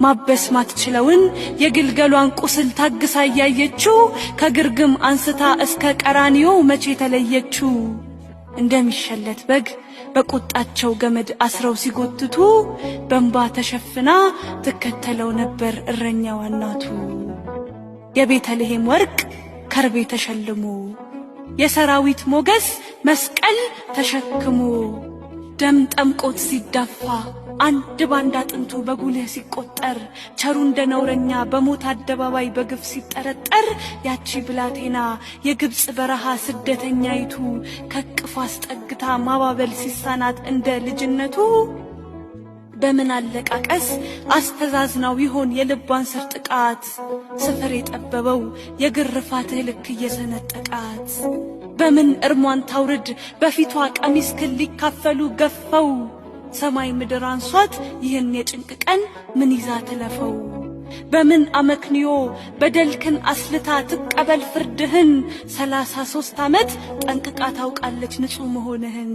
ማበስ ማትችለውን የግልገሏን ቁስል ታግሳ እያየችው ከግርግም አንስታ እስከ ቀራንዮ መቼ ተለየችው? እንደሚሸለት በግ በቁጣቸው ገመድ አስረው ሲጎትቱ በእንባ ተሸፍና ትከተለው ነበር እረኛዋ እናቱ። የቤተልሔም ወርቅ ከርቤ ተሸልሞ፣ የሰራዊት ሞገስ መስቀል ተሸክሞ፣ ደም ጠምቆት ሲዳፋ፣ አንድ ባንድ አጥንቱ በጉልህ ሲቆጠር፣ ቸሩ እንደ ነውረኛ በሞት አደባባይ በግፍ ሲጠረጠር፣ ያቺ ብላቴና የግብፅ በረሃ ስደተኛይቱ ከቅፏ አስጠግታ ማባበል ሲሳናት እንደ ልጅነቱ በምን አለቃቀስ አስተዛዝናው ይሆን የልቧን ስር ጥቃት ስፍር የጠበበው የግርፋትህ ልክ እየሰነጠቃት? በምን እርሟን ታውርድ በፊቷ ቀሚስክን ሊካፈሉ ገፈው? ሰማይ ምድር አንሷት ይህን የጭንቅ ቀን ምን ይዛ ትለፈው? በምን አመክንዮ በደልክን አስልታ ትቀበል ፍርድህን? 33 ዓመት ጠንቅቃ ታውቃለች ንጹሕ መሆንህን።